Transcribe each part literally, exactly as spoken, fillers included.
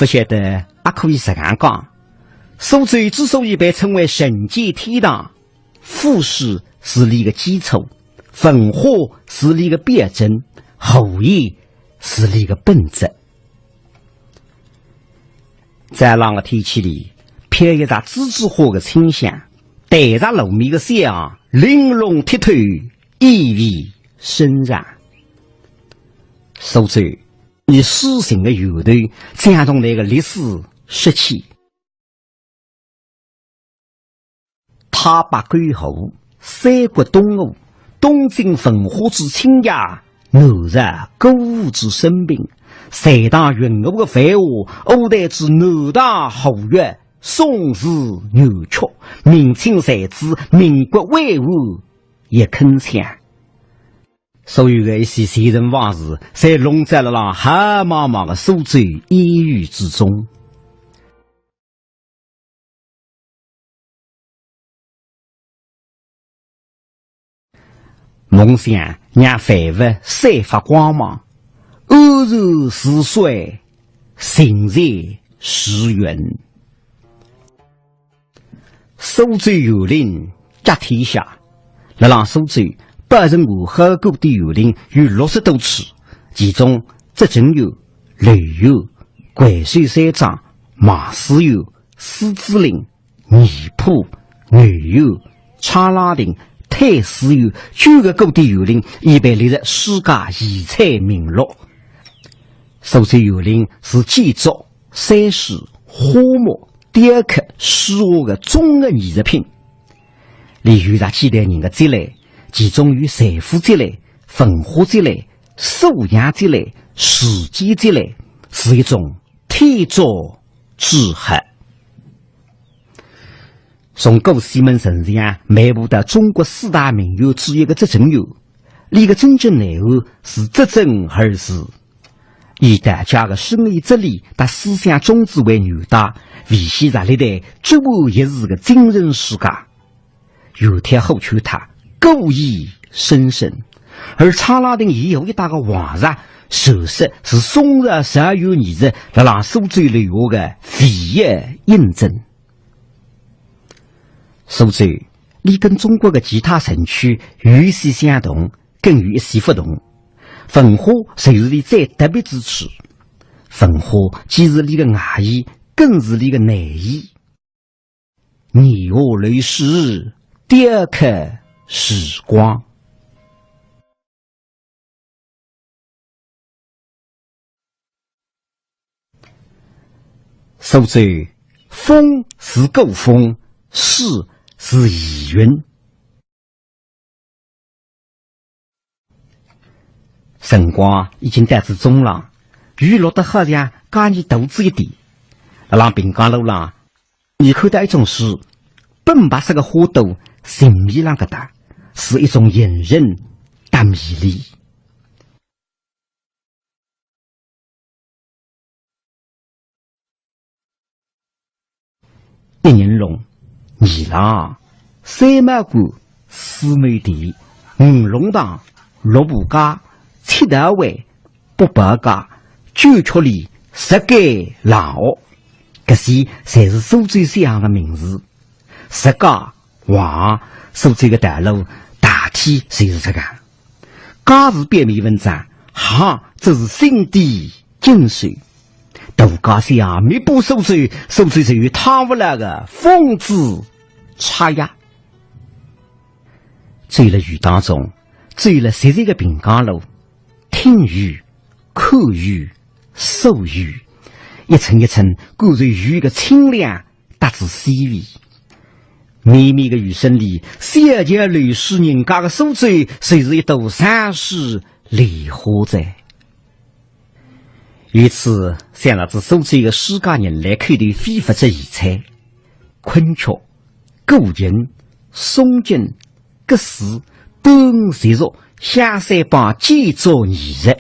勿晓得阿可以实梗讲，苏州之所以被称为人间天堂，富庶是俚个基础，文化是俚个表征，厚颜是俚个本质。在冷个天气里，飘一只栀子花个清香，带着糯米个香，玲珑剔透，意味深长。苏州，以诗情个源头，讲出来个历史实情。 太白沟河，三国东吴，东晋文化之清雅，南朝歌舞之升平，隋唐运河个繁华，五代之南唐吴越，宋词元曲，明清才子，民国威武亦铿锵。所有个一些前尘往事，侪笼罩辣辣黑茫茫个苏州烟雨之中。 梦想让繁华散发光芒，安然似水，行在诗云。苏州园林甲天下，辣浪苏州，保存完好个古典园林有六十多处，其中拙政园、留园、桂水山庄、望思园、狮子林、 艺圃、南园、沧浪亭、太师园九个古典园林已被列入世界遗产名录。苏州园林是建筑、山水、花木、雕刻、书画个综合艺术品，俚有着几代人个积累，集中于财富积累、文化积累、素养积累、时间积累，是一种 天作之合。从古胥门城墙漫步到中国四大名园之一个拙政园，俚个真正内涵是拙政二字，以道家个深意哲理搭思想宗旨为纽带，维系着历代哲学一致个精神世界。 有条河圈它古意深深，而沧浪亭沿河一带个黄石，传说是宋朝时有人在辣浪苏州留下个唯一印证。苏州，俚跟中国个其他城区有一些相同，更有一些不同。文化就是俚最特别之处。文化既是俚个外衣，更是俚个内衣。 年华流逝，雕刻时光。苏州，风是古风，诗是遗韵。 辰光已经到仔中浪，雨落得好像加二大仔一点。辣浪平江路浪，倷看到一种树，本白色个花朵，情面浪搿搭，是一种隐忍搭迷离。 一人弄，二郎，三毛馆，四美店，五弄堂，六步街，七道湾，八宝街，九曲里，十间冷屋，搿些侪是苏州小巷个名字。 十街横，苏州个道路大体侪是搿个。街是表面文章，巷则是心底精髓。大街小巷密布苏州，苏州就有趟勿来个风姿绰约。走辣雨当中，走辣积水个平江路，听雨，看雨，诉雨，一层一层感受雨个清凉 搭仔细微。绵绵个雨声里，小桥流水人家个苏州，就是一朵山水莲花哉。于此，想到仔苏州个世界人类口头非物质遗产，昆曲、古琴、宋锦、缂丝、端午习俗、香山帮建筑艺术。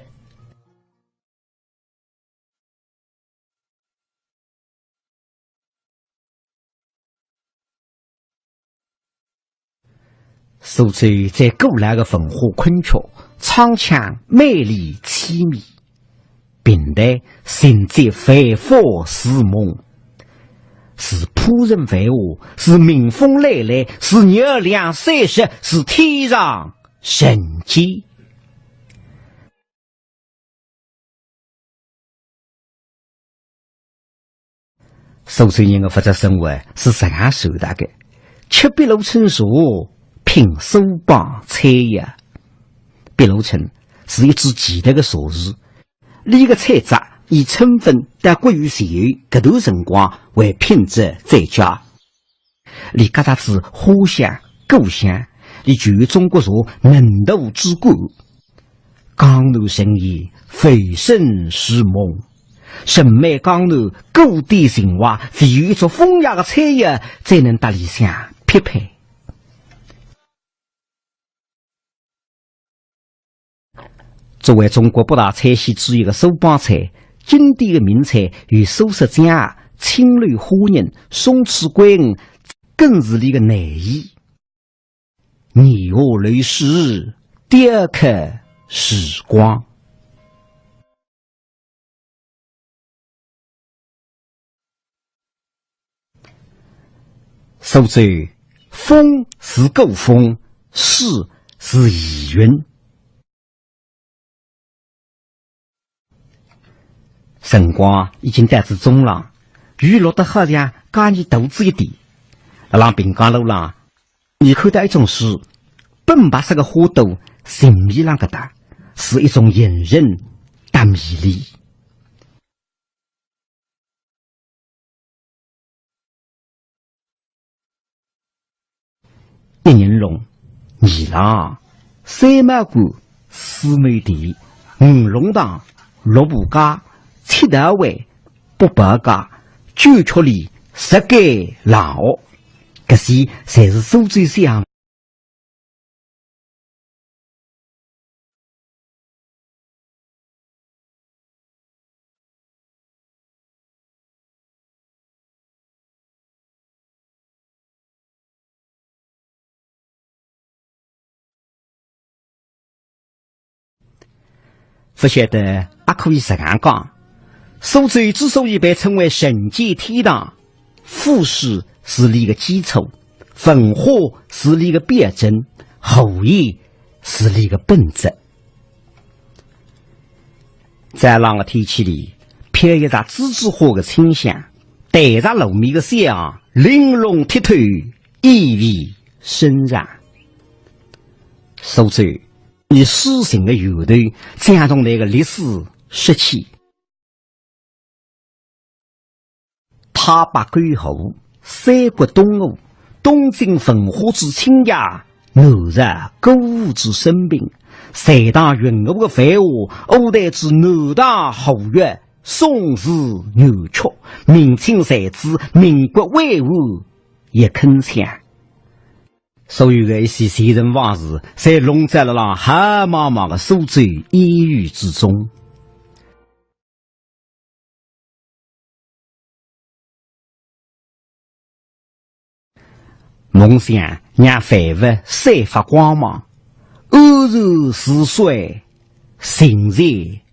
苏州最古老个文化昆曲，唱腔美丽凄迷，现代甚至繁华似梦，是仆人繁华，是民风磊磊，是月亮闪烁，是天上人间。苏州人的物质生活是实梗传达的，吃碧螺春茶，品苏帮菜呀。碧螺春是一支奇特的茶树， 俚个采摘以春分到谷雨前后搿段辰光为品质最佳。俚夹杂仔花香、果香，俚具有中国茶浓度之冠。江南人言，浮生似梦，人美江南，古典情怀，唯有一种风雅的菜肴，才能搭俚相匹配。 作为中国八大菜系之一的苏帮菜，经典的名菜有苏式酱鸭、青柳虾仁、松鼠桂鱼，更是俚个内衣。年华流逝，雕刻时光。 苏州，风是古风，诗是遗韵。辰光已经到仔中浪，雨落得好像加二大仔一点。辣浪平江路浪，倷看到一种树，本白色的花朵，形面浪搿搭，是一种隐忍搭迷离。 一人弄，二郎，三毛馆，四美店，五龙堂，六步街，七道湾，八宝街，九曲里，十间廊屋，搿些侪是苏州巷。 勿晓得阿可以实梗讲，苏州之所以被称为人间天堂，富庶是俚个基础，文化是俚个表征，和谐是俚个本质。 在冷的天气里，飘一阵栀子花的清香，带着糯米的香啊，玲珑剔透，意味深长。苏州，以诗情的源头，讲动那个历史时期。 太白沟河，三国东吴，东晋文化之清雅，南朝歌舞之升平，隋唐运河的繁华，五代之南唐吴越，宋词元曲，明清才子，民国威武亦铿锵。所有的一些前尘往事，侪笼罩了辣海茫茫的苏州烟雨之中。 梦想让万物散发光芒，安然似水，行在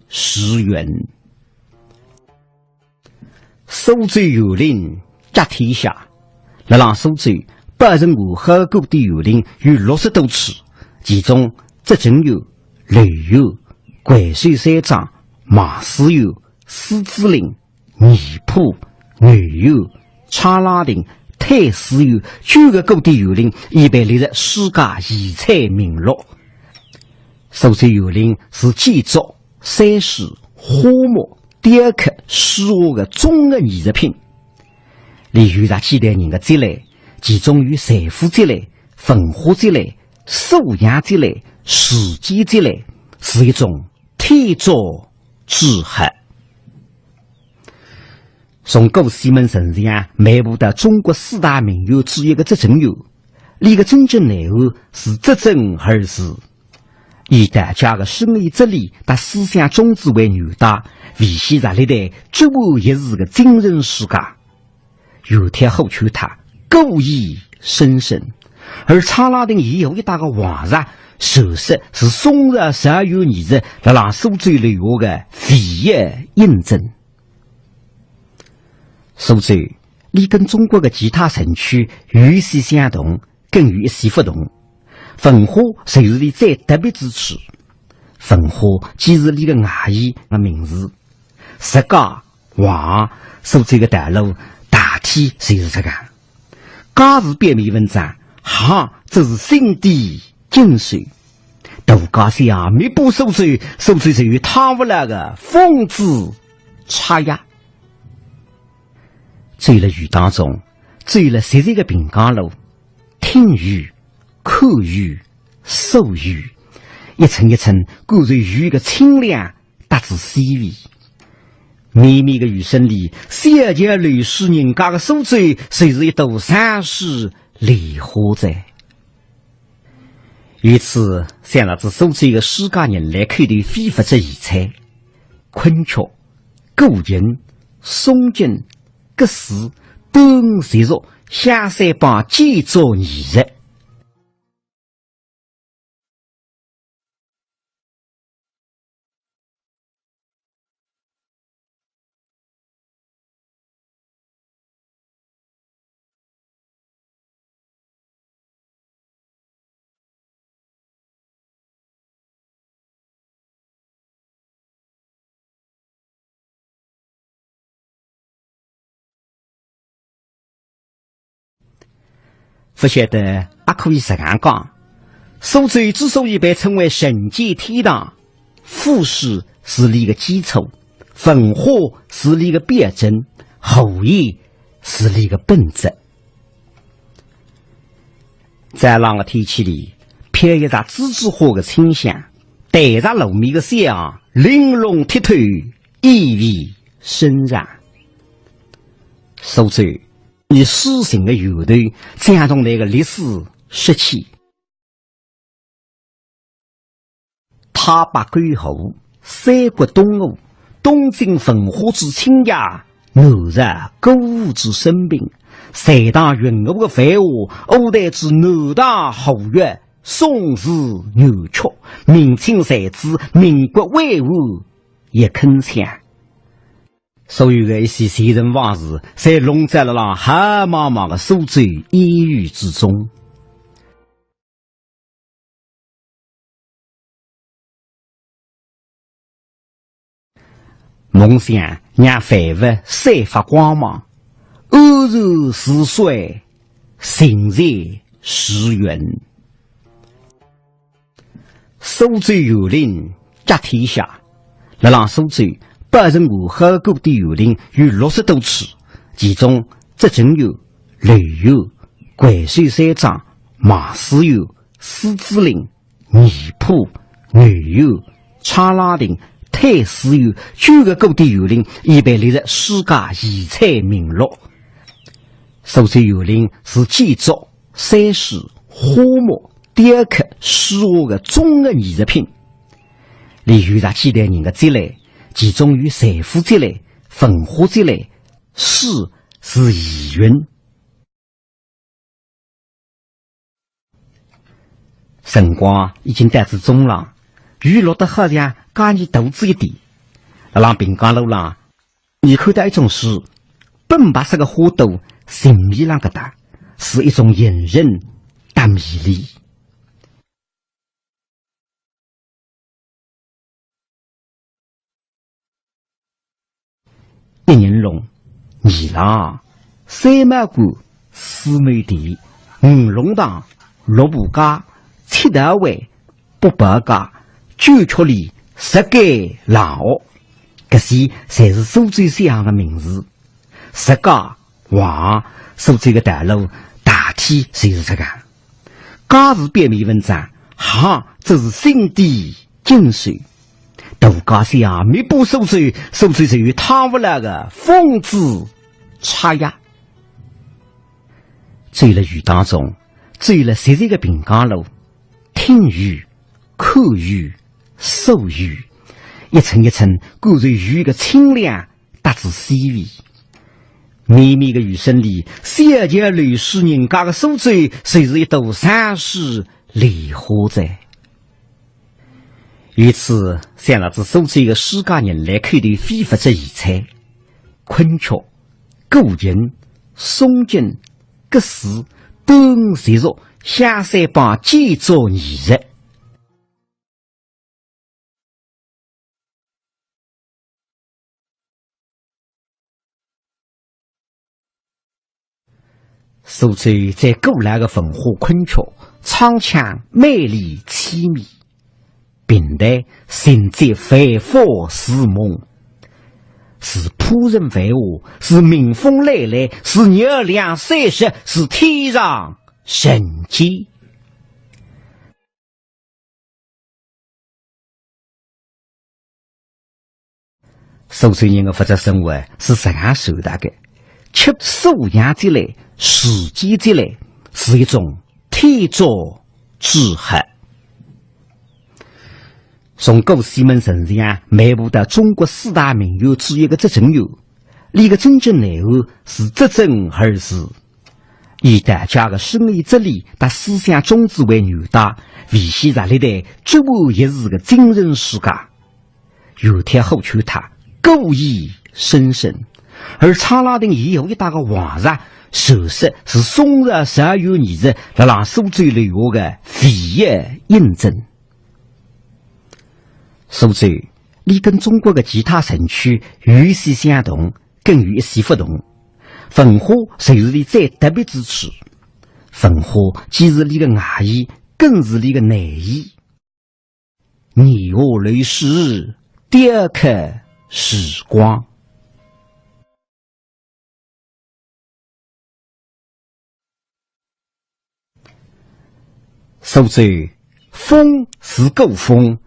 时运。苏州园林甲天下，辣浪苏州，保存完好的古典园林有六十多处，其中拙政园、留园、惠水山庄、望思园、狮子林、 艺圃、南园、沧浪亭、太师园九个古典园林已被列入世界遗产名录。苏州园林是建筑、山水、花木、雕刻、书画的综合艺术品，俚有着几代人的积累，集中于财富积累、文化积累、素养积累、时间积累，是一种 天作之合。从古西门城墙迈步到中国四大名园之一的拙政园，俚个真正内涵是拙政二字，以道家的深意哲理搭思想宗旨为纽带，维系着历代哲学一致的精神世界。 园天后秋塔，古意深深，而沧浪亭以后一带个黄石，传说是宋朝十二月二十辣浪苏州留下个唯一印证。苏州，伊跟中国个其他城区有一些相同，更有一些勿同。文化就是伊最特别之处。文化既是伊个外衣个名字， 石街、巷，苏州个道路大体就是搿个。街是表面文章，巷则是心底精髓。大街小巷密布苏州，苏州就有趟勿来个风姿绰约。走辣雨当中，走辣熟悉个平江路，听雨、看雨、数雨，一层一层感受雨个清凉， 搭仔细味。绵绵个雨声里，小桥流水人家个苏州，就是一朵山水莲花哉。由此，想到仔苏州个世界人类口头非物质遗产，昆曲、古琴、宋锦、缂丝、端午习俗、香山帮建筑艺术。 勿晓得阿可以实梗讲，苏州之所以被称为人间天堂，富庶是伊个基础，文化是伊个表征，和谐是伊个本质。在冷个天气里，飘一只栀子花个清香，带着糯米个香，玲珑剔透，意味深长。苏州 以诗情个源头，讲动来个历史时期。太白沟河，三国东吴，东晋文化之清雅，南朝歌舞之升平，隋唐运河个繁华，五代之南唐吴越，宋词元曲，明清才子，民国威武亦铿锵。 所有个一些前尘往事，侪笼罩辣辣黑茫茫个苏州烟雨之中。梦想让万物散发光芒，安然似水，行在时运。 苏州园林甲天下，辣浪苏州，保存完好个古典园林有六十多处，其中拙政园、留园、惠水山庄、望思园、狮子林、艺圃、南园、沧浪亭、太师园九个古典园林已被列入世界遗产名录。苏州园林是建筑、山水、花木、 雕刻、书画个综合艺术品。伊有着几代人个积累，其中有财富积累、文化积累、诗是遗韵。辰光已经到仔中浪，雨落得好像加二大仔一点。辣浪平江路浪， 伊看到一种树，本白色个花朵，形面浪搿搭，是一种隐忍搭迷离。一人弄，二郎，三毛馆，四美店，五弄堂，六步街，七道围， 八宝街，九曲里，十间廊屋，搿些侪是苏州小巷个名字。石街、巷，苏州个道路大体侪是搿个。街是表面文章，巷则是心底精髓。大街小巷密布苏州，苏州就有趟勿来个风姿绰约。走辣雨当中，走辣熟悉个平江路， 听雨、看雨、数雨，一层一层感受雨个清凉搭仔细味。绵绵个余生里，小姐刘氏人家个苏州，就是一朵山水莲花哉。于此，想到仔苏州个世界人来口头非物质遗产，昆曲、古琴、宋锦、格式、短笛、俗，香山帮建筑艺术。 苏州最古老个文化昆曲，唱腔美丽凄迷，评弹情节繁华似梦，是诗人繁华，是民风磊磊，是月亮闪烁，是天上人间。 苏州人个物质生活是实梗传达个，吃素养积累、时间积累，是一种天作之合。从古西门城墙漫步到中国四大名园之一个拙政园，俚个真正内涵是拙政二字。 以道家个深意哲理搭思想宗旨为纽带，维系着历代竹盘一寺个精神世界。远眺虎丘塔，古意深深，而沧浪亭沿河一带个黄石，传说是宋朝十二月二十辣浪苏州留下个唯一印证。 苏州，俚跟中国个其他城区有一些相同，更有一些勿同。文化就是俚最特别之处。文化既是俚个外衣，更是俚个内衣。年华流逝，雕刻时光。 苏州，风是古风，